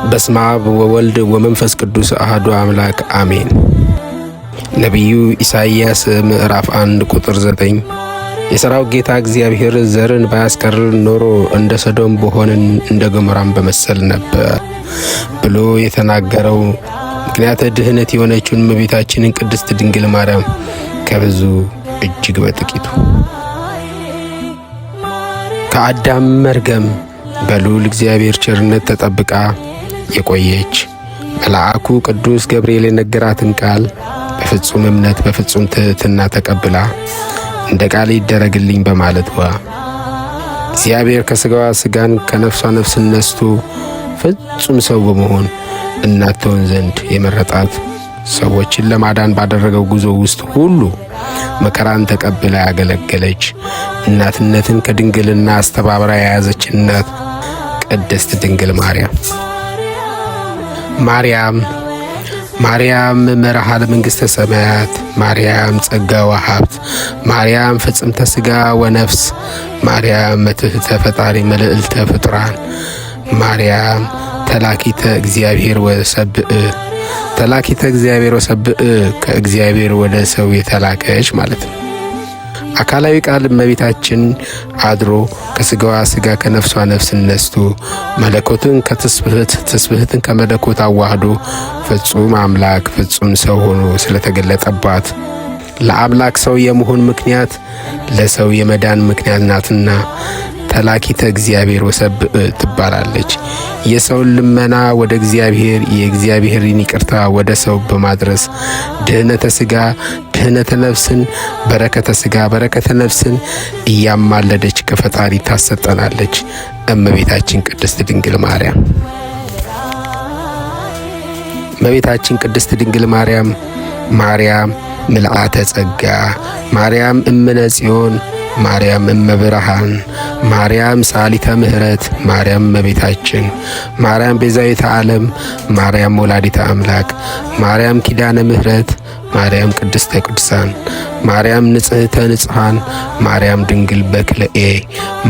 በስመ አብ ወወልድ ወመንፈስ ቅዱስ አሐዱ አምላክ አሜን። ነቢዩ ኢሳይያስ ምዕራፍ 1 ቁጥር 9 የሠራዊት ጌታ እግዚአብሔር ዘርን ባያስቀር ኖሮ እንደ ሰዶም በሆንን እንደ ገሞራም በመሰል ነበር ብሎ የተናገረው ምክንያተ ድኅነት የሆነችውን እመቤታችንን ቅድስት ድንግል ማርያም ከብዙ እጅግ በጥቂቱ ከአዳም መርገም በልዑል እግዚአብሔር ቸርነት ተጠብቃ የቆየች መልአኩ ቅዱስ ገብርኤል የነገራትን ቃል በፍጹም እምነት በፍጹም ትሕትና ተቀብላ እንደ ቃል ይደረግልኝ በማለትዋ እግዚአብሔር ከሥጋዋ ሥጋን ከነፍሷ ነፍስን ነስቶ ፍጹም ሰው በመሆን እናት ትሆን ዘንድ የመረጣት ሰዎችን ለማዳን ባደረገው ጉዞ ውስጥ ሁሉ መከራን ተቀብላ ያገለገለች እናትነትን ከድንግልና አስተባብራ የያዘች እናት ቅድስት ድንግል ማርያም። ማርያም ማርያም መርሃ ለመንግሥተ ሰማያት፣ ማርያም ጸጋ ወሀብት፣ ማርያም ፍጽምተ ሥጋ ወነፍስ፣ ማርያም መትሕተ ፈጣሪ መልዕልተ ፍጡራን፣ ማርያም ተላኪተ እግዚአብሔር ወሰብእ፣ ተላኪተ እግዚአብሔር ወሰብእ ከእግዚአብሔር ወደ ሰው የተላከች ማለት ነው። አካላዊ ቃል እመቤታችን አድሮ ከስጋዋ ስጋ ከነፍሷ ነፍስ ነስቶ መለኮትን ከትስብእት ትስብእትን ከመለኮት አዋህዶ ፍጹም አምላክ ፍጹም ሰው ሆኖ ስለተገለጠባት ለአምላክ ሰው የመሆን ምክንያት ለሰው የመዳን ምክንያት ናትና ተላኪተ እግዚአብሔር ወሰብእ ትባላለች። የሰውን ልመና ወደ እግዚአብሔር የእግዚአብሔርን ይቅርታ ወደ ሰው በማድረስ ድህነተ ስጋ ድህነተ ነፍስን፣ በረከተ ስጋ በረከተ ነፍስን እያማለደች ከፈጣሪ ታሰጠናለች እመቤታችን ቅድስት ድንግል ማርያም። እመቤታችን ቅድስት ድንግል ማርያም ማርያም ምልአተ ጸጋ፣ ማርያም እምነ ጽዮን፣ ማርያም እመብርሃን፣ ማርያም ሳሊተ ምሕረት፣ ማርያም እመቤታችን፣ ማርያም ቤዛዊተ ዓለም፣ ማርያም ወላዲተ አምላክ፣ ማርያም ኪዳነ ምሕረት፣ ማርያም ቅድስተ ቅዱሳን፣ ማርያም ንጽሕተ ንጽሐን፣ ማርያም ድንግል በክልኤ፣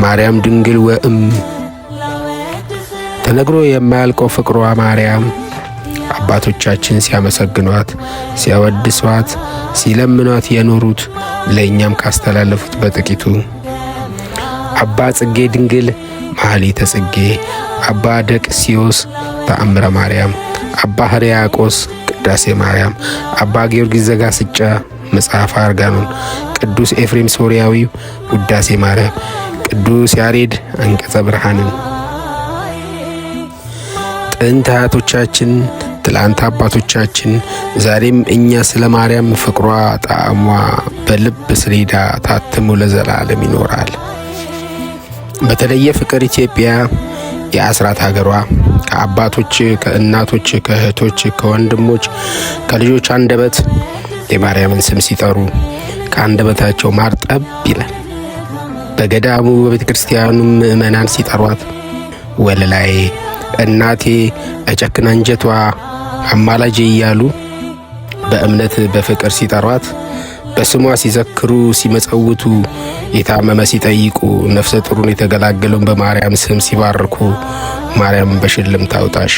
ማርያም ድንግል ወእም ተነግሮ የማያልቀው ፍቅሯ ማርያም አባቶቻችን ሲያመሰግኗት፣ ሲያወድሷት፣ ሲለምኗት የኖሩት ለእኛም ካስተላለፉት በጥቂቱ አባ ጽጌ ድንግል ማህሌተ ጽጌ፣ አባ ደቅሲዮስ ተአምረ ማርያም፣ አባ ሕርያቆስ ቅዳሴ ማርያም፣ አባ ጊዮርጊስ ዘጋስጫ መጽሐፈ አርጋኖን፣ ቅዱስ ኤፍሬም ሶርያዊው ውዳሴ ማርያም፣ ቅዱስ ያሬድ አንቀጸ ብርሃንን። ጥንት አያቶቻችን፣ ትላንት አባቶቻችን፣ ዛሬም እኛ ስለ ማርያም ፍቅሯ ጣዕሟ በልብ ሰሌዳ ታትሞ ለዘላለም ይኖራል። በተለየ ፍቅር ኢትዮጵያ የአስራት ሀገሯ ከአባቶች፣ ከእናቶች፣ ከእህቶች፣ ከወንድሞች፣ ከልጆች አንደበት የማርያምን ስም ሲጠሩ ከአንደበታቸው ማር ጠብ ይላል። በገዳሙ በቤተ ክርስቲያኑ ምእመናን ሲጠሯት ወለላዬ፣ እናቴ፣ እጨክና እንጀቷ፣ አማላጄ እያሉ በእምነት በፍቅር ሲጠሯት፣ በስሟ ሲዘክሩ ሲመጸውቱ፣ የታመመ ሲጠይቁ፣ ነፍሰ ጡሩን የተገላገለውን በማርያም ስም ሲባርኩ፣ ማርያም በሽልም ታውጣሽ፣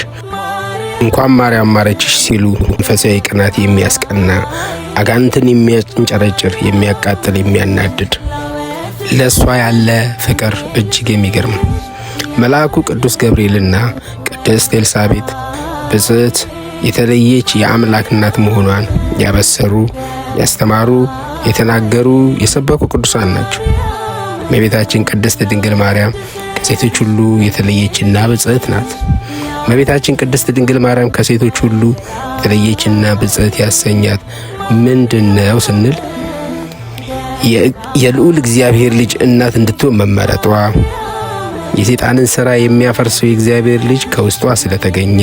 እንኳን ማርያም ማረችሽ ሲሉ መንፈሳዊ ቅናት የሚያስቀና፣ አጋንንትን የሚያንጨረጭር፣ የሚያቃጥል፣ የሚያናድድ ለእሷ ያለ ፍቅር እጅግ የሚገርም ነው። መልአኩ ቅዱስ ገብርኤልና ቅድስት ኤልሳቤጥ ብጽዕት የተለየች የአምላክ እናት መሆኗን ያበሰሩ፣ ያስተማሩ፣ የተናገሩ፣ የሰበኩ ቅዱሳን ናቸው። እመቤታችን ቅድስት ድንግል ማርያም ከሴቶች ሁሉ የተለየችና ብጽዕት ናት። እመቤታችን ቅድስት ድንግል ማርያም ከሴቶች ሁሉ የተለየችና ብጽዕት ያሰኛት ምንድነው ስንል የልዑል እግዚአብሔር ልጅ እናት እንድትሆን መመረጧ፣ የሰይጣንን ሥራ የሚያፈርሰው የእግዚአብሔር ልጅ ከውስጧ ስለተገኘ፣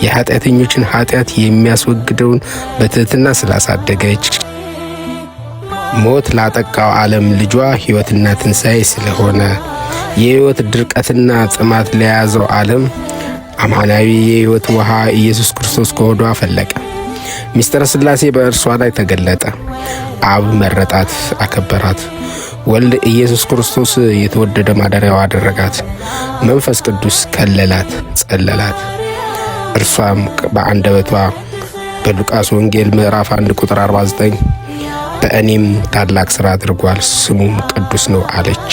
የኃጢአተኞችን ኃጢአት የሚያስወግደውን በትሕትና ስላሳደገች፣ ሞት ላጠቃው ዓለም ልጇ ሕይወትና ትንሣኤ ስለሆነ፣ የሕይወት ድርቀትና ጥማት ለያዘው ዓለም አማናዊ የሕይወት ውሃ ኢየሱስ ክርስቶስ ከሆዷ ፈለቀ። ምስጢረ ሥላሴ በእርሷ ላይ ተገለጠ። አብ መረጣት፣ አከበራት። ወልድ ኢየሱስ ክርስቶስ የተወደደ ማደሪያው አደረጋት። መንፈስ ቅዱስ ከለላት፣ ጸለላት። እርሷም በአንደበቷ በሉቃስ ወንጌል ምዕራፍ 1 ቁጥር 49 በእኔም ታላቅ ሥራ አድርጓል፣ ስሙም ቅዱስ ነው አለች።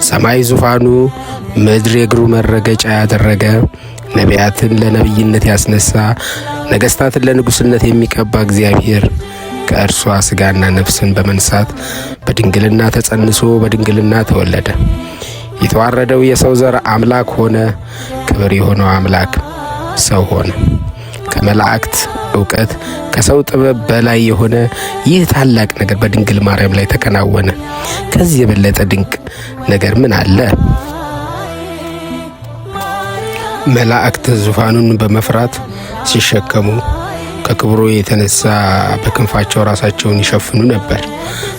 ሰማይ ዙፋኑ፣ ምድር የእግሩ መረገጫ ያደረገ፣ ነቢያትን ለነቢይነት ያስነሳ፣ ነገሥታትን ለንጉሥነት የሚቀባ እግዚአብሔር ከእርሷ ሥጋና ነፍስን በመንሳት በድንግልና ተጸንሶ በድንግልና ተወለደ። የተዋረደው የሰው ዘር አምላክ ሆነ። ክብር የሆነው አምላክ ሰው ሆነ። ከመላእክት እውቀት ከሰው ጥበብ በላይ የሆነ ይህ ታላቅ ነገር በድንግል ማርያም ላይ ተከናወነ። ከዚህ የበለጠ ድንቅ ነገር ምን አለ? መላእክት ዙፋኑን በመፍራት ሲሸከሙ ከክብሩ የተነሳ በክንፋቸው ራሳቸውን ይሸፍኑ ነበር።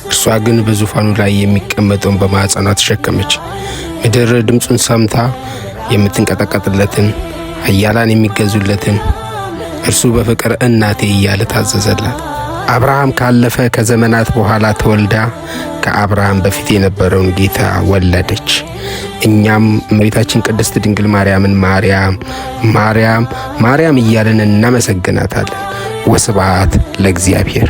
እርሷ ግን በዙፋኑ ላይ የሚቀመጠውን በማኅፀኗ ተሸከመች። ምድር ድምፁን ሰምታ የምትንቀጠቀጥለትን፣ ኃያላን የሚገዙለትን እርሱ በፍቅር እናቴ እያለ ታዘዘላት። አብርሃም ካለፈ ከዘመናት በኋላ ተወልዳ ከአብርሃም በፊት የነበረውን ጌታ ወለደች። እኛም እመቤታችን ቅድስት ድንግል ማርያምን ማርያም ማርያም ማርያም እያልን እናመሰግናታለን። ወስብሐት ለእግዚአብሔር።